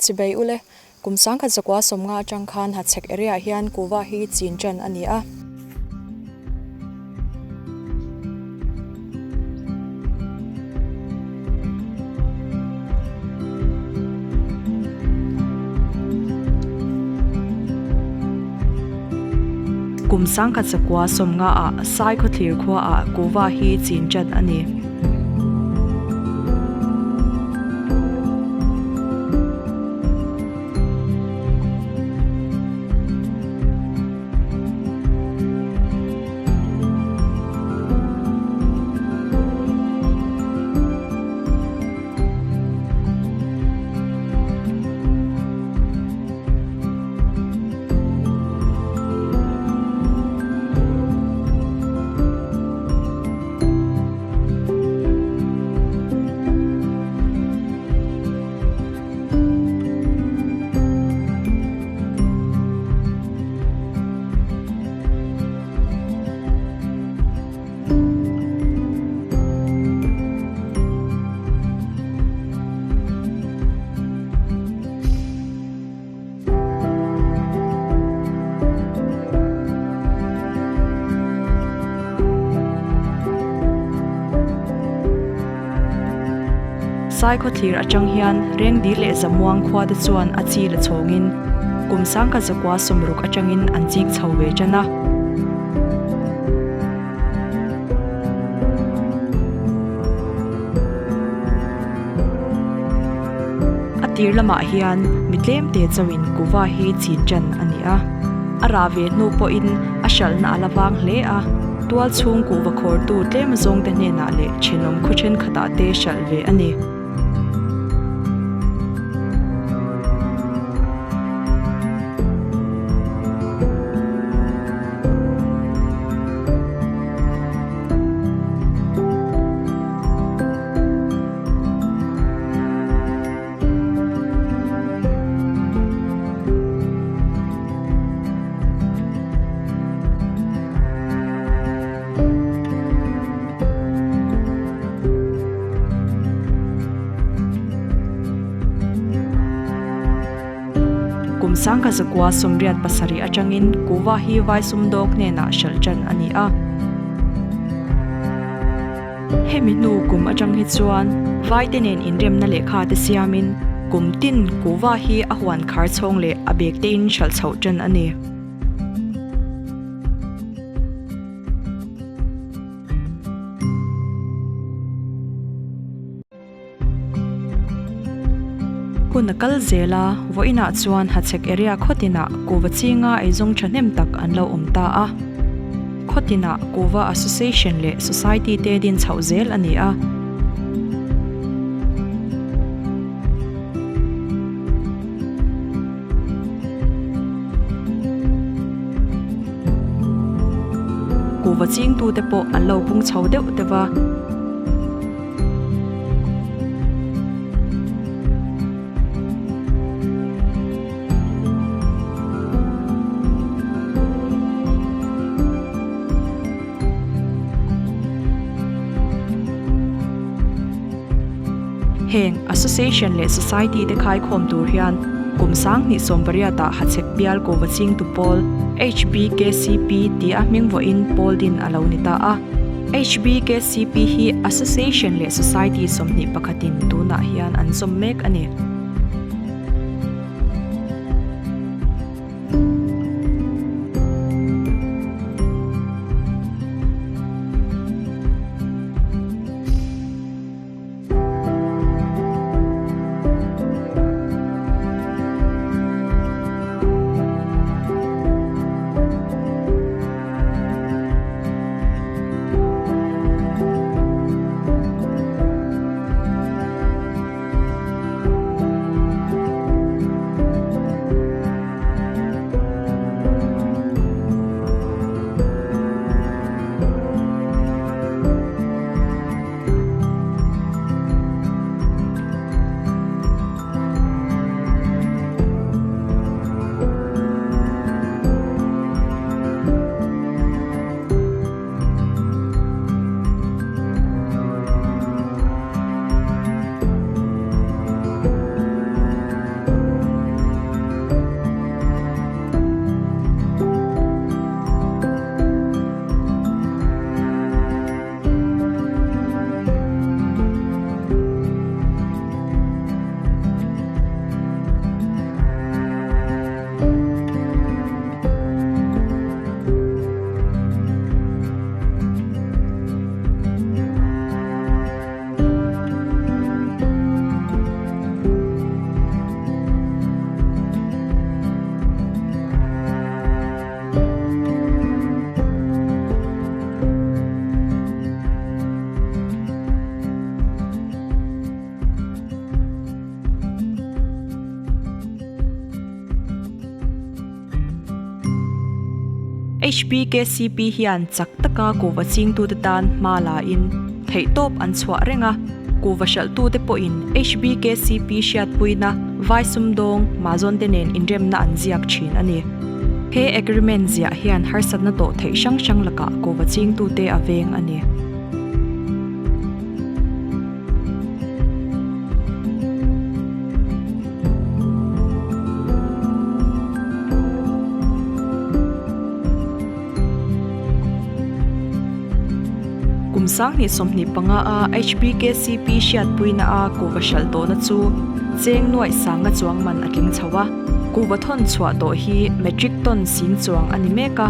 Chibei ule, kum 1950 atang khan Hachhek area ah hian kuhva hi chin tan a ni a. Kum 1950 ah Saikhawthlir khua ah kuhva hi chin tan a ni. Saikhawthlir atang hian Rengdil leh Zamuang khua te chuan a chi la chhawngin kum 1960 atangin an chik chho ve tan a. A tir lamah hian mi tlem te chauhin kuva hi chin tan a ni a, a rah ve hnu pawhin a hralhna a la vang hle a, tual chhung kuhva khawrtu tlem zawng te hnenah leh thenawm khaw thenkhatah te hralh ve a ni. Kum 1987 atangin kuhva hi vai sumdawng hnenah hralh tan a ni a. Hemi hnu kum atang hi chuan vaite nen inremna lehkha te siamin kum tin kuhva hi a huan khar chhawng leh a bag te in hralh chhoh tan a ni. Hun a kal zel a, vawiinah chuan Hachhek area khawtinah kuhva chinga eizawng thahnem tak an lo awm ta a. Khawtinah kuhva association leh society te din chhoh zel a ni a. Kuhva chingtute pawh an lo pung chho deuh deuh a. Heng Association leh Society te khaikhawm tur hian kum 2018 ah Hachhek bial Kova chingtu pawl HBKCP tia hming vawiin pawl din a lo ni ta a. HBKCP hi Association leh Society 21 in tunah hian an zawm mek a ni. HBKCP hian chak taka kuhva chingtute tan hma la in theihtawp an chhuah reng a, kuhva hralhtute pawhin HBKCP hriatpuina vai sumdawng mazawnte nen inremna an ziak thin a ni. He agreement ziah hian harsatna tawh theih hrang hrang lakah kuhva chingtute a veng a ni. Kum 2025 a HBKCP hriatpuina a kuhva hralh tawhna chu cheng nuaih sanga chuang man a tling chho a. Kuhva thawn chhuah tawh hi metric ton sing chuang a ni mek a,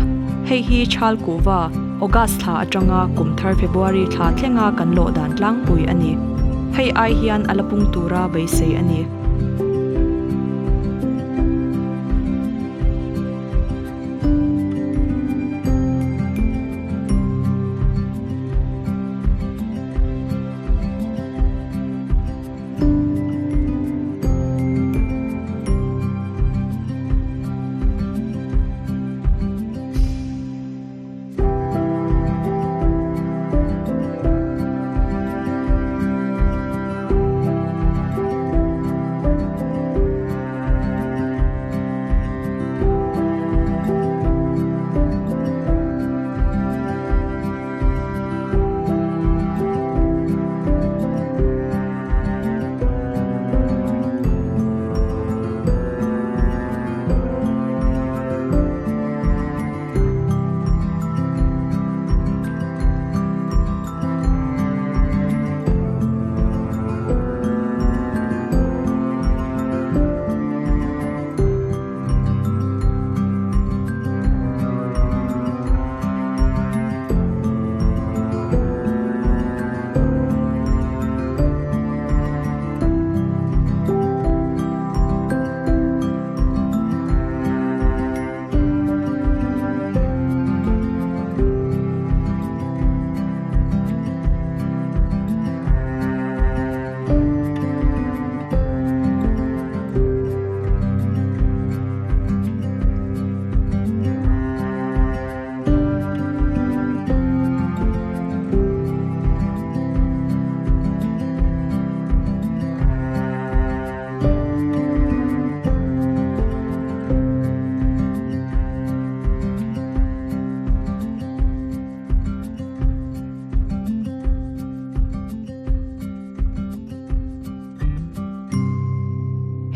hei hi Chhal Kuhva, August thla atanga kum thar February thla thlenga kan lawh dan tlangpui a ni. Hei ai hian a la pung tura beisei a ni.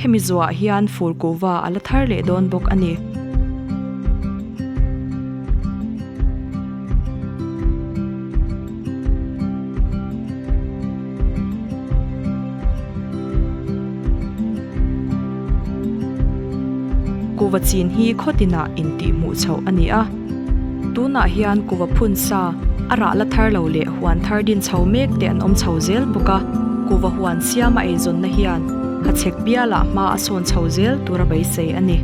Hemi zuah hian fur kuhva a la thar leh dawn bawk a ni. Kuhva chin hi khawtinah intihhmuh chhoh a ni a. Tunah hian kuhva phun sa, a rah la thar lo leh huan thar din chho mek te an awm chho zel bawk a. Kuhva huan siama eizawnna hian hachhek bialah hma a sawn chho zel tura beisei a ni.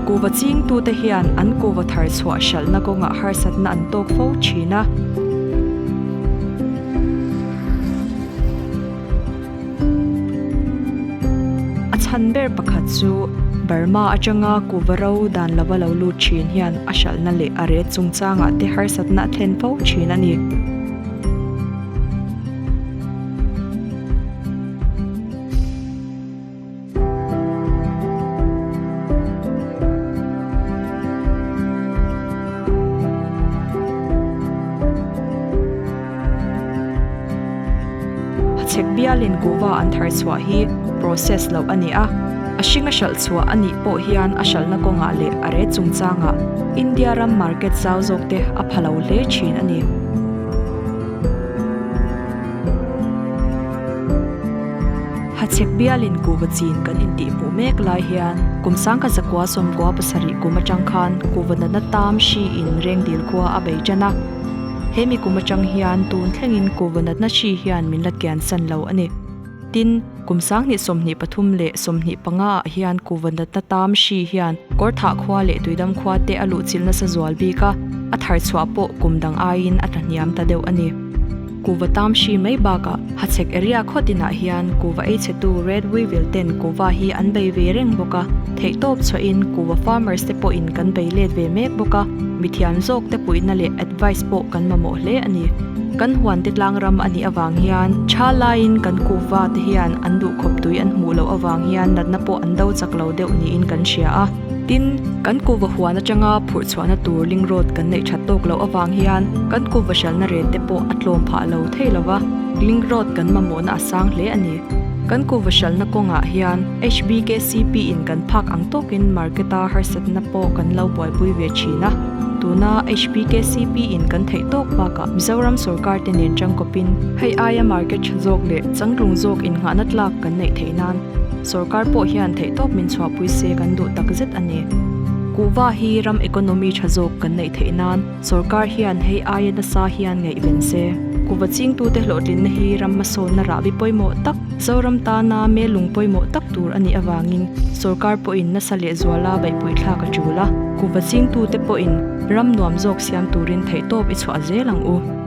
Kuhva chingtute hian an kuhva thar chhuah hralhna kawngah harsatna an tawk fo thin a. A chhan ber pakhat chu Burma atanga kuhva ro dan lova lo lut thin hian a hralhna leh a ret chungchangah te harsatna a thlen fo thin a ni. Hachhek bialin kuhva an thar chhuah hi process loh a ni a, a hringa hralh chhuah a nih pawh hian a hralhna kawngah leh a ret chungchangah India ram market zau zawk te a pha lo hle thin a ni. Hachhek bialin kuhva chin kan intihhmuh mek lai hian kum sangkhat zakua sawmkua pasarih kum atang khan kuhva natna tam hri in rengdil khua a bei tan a. He mi kum atang hian tun thlengin kuhva natna hri hian min la kian san lo a ni. Tin, kum 2023 leh 25 ah hian kuhva natna tam hri hian Kawrthah khua leh Tuidam khua te a luhchilh nasa zual bik a, a thar chhuah pawh kum dang aiin a tlahniam ta deuh a ni. Kuhva tam hri mai bakah Hachhek area khaw tinah hian kuhva ei chhetu Red Weevil ten kuhva hi an bei ve reng bawk a, theihtawp chhuahin kuhva farmers te pawhin kan bei let ve mek bawk a, mithiam zawk te puihna leh advice pawh kan mamawh hle a ni. Kan huan te tlang ram a nih avang hian tha laiin kan kuhva te hian an duhkhawp tui an hmuh loh avang hian natna pawh an do chak lo deuh niin kan hria a. Tin, kan kuhva huan atanga phurh chhuahna tur link road kan neih that tawk loh avang hian kan kuhva hralhna rate te pawh a tlawm phah lo thei lo va, link road kan mamawhna a sang hle a ni. Kan kuhva hralhna kawngah hian HBKCP in kan phak ang tawkin market a harsatna pawh kan lo buaipui ve thin a. Tuna HBKCP in kan theih tawk bakah Mizoram sorkar te nen tangkawpin hei aia market tha zawk leh changtlung zawk innghahna tlak kan neih theih nan Sorkar pawh hian theihtawp min chhuahpui se kan duh tak zet a ni. Kuhva hi ram economy tha zawk kan neih theih nan sorkar hian hei aia nasa hian ngaihven se. Kuhva chingtute hlawhtlinna hi ram hmasawnna rahbi pawimawh tak, Zoram tana melung pawimawh tak tur a nih avangin sorkar pawhin nasa lehzuala beihpui thlak a tul a. Kuhva chingtute pawhin ram nuam zawk siam turin theihtawp i chhuah zel ang u.